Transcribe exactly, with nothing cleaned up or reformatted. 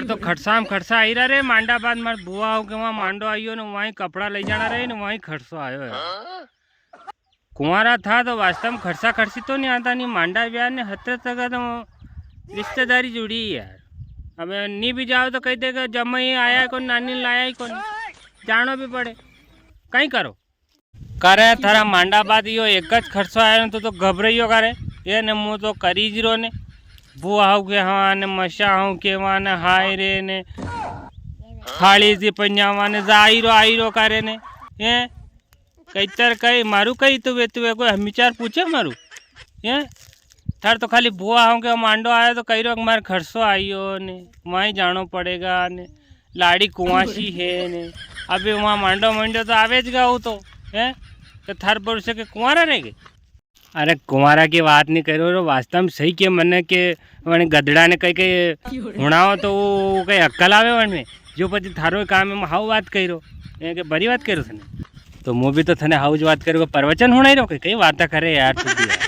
तो खटसा में खटसा आई रहा रे, मांडा बाद मार बुआ हो के वहाँ मांडो आइयो ने, वहीं कपड़ा ले जाना रहे ने, वहीं खटसो आयो है। कुंवारा था तो वास्तव में खटसा खटसी तो नहीं आता, नहीं मांडा ब्याह ने हतरे तक तो रिश्तेदारी जुड़ी है यार। अब नहीं भी जाओ तो कही देगा जमाई आया ही कोनी, नानी लाया ही कोनी, जानो भी पड़े, कहीं करो। करे थारा मांडा बाद यो एक ज खर्चो आयो ने, तो, तो घबराइयो करे। ये ने मुँह तो करी ज रो ने, बुआ हाउ के हाँ ने, मशा हाउ के वहाँ ने, हाय रे ने, खाली जी पंजावा ने, जा आई रो, आई रो करे ने। ये कई तर कई मारू कई तू वे, तू वे कोई हमीचार पूछे मारू। ये थार तो खाली बुआ हाउ के मांडो आयो तो कही रो कि मारे खर्चो आयो ने, वहीं जानो पड़ेगा ने, लाड़ी कुंवासी है ने। अबे वहाँ मांडो मंडो तो आवे ज गाऊ तो, हैं? तो थार भरोसे के कुंवारा रह गए? अरे कुंवारा की बात नहीं करो रे, वास्तव में सही के मने के वने गदड़ा ने कई के हुणाओ तो वो, वो कई अक्कल आवे वन में। जो पछे थारो काम है, हाउ बात कही रो, ये के बड़ी बात कही रो थने। तो मु भी तो थने हाउ ज बात करूँ, प्रवचन हुणाई रो, कई, कई बात करे यार तू भी यार।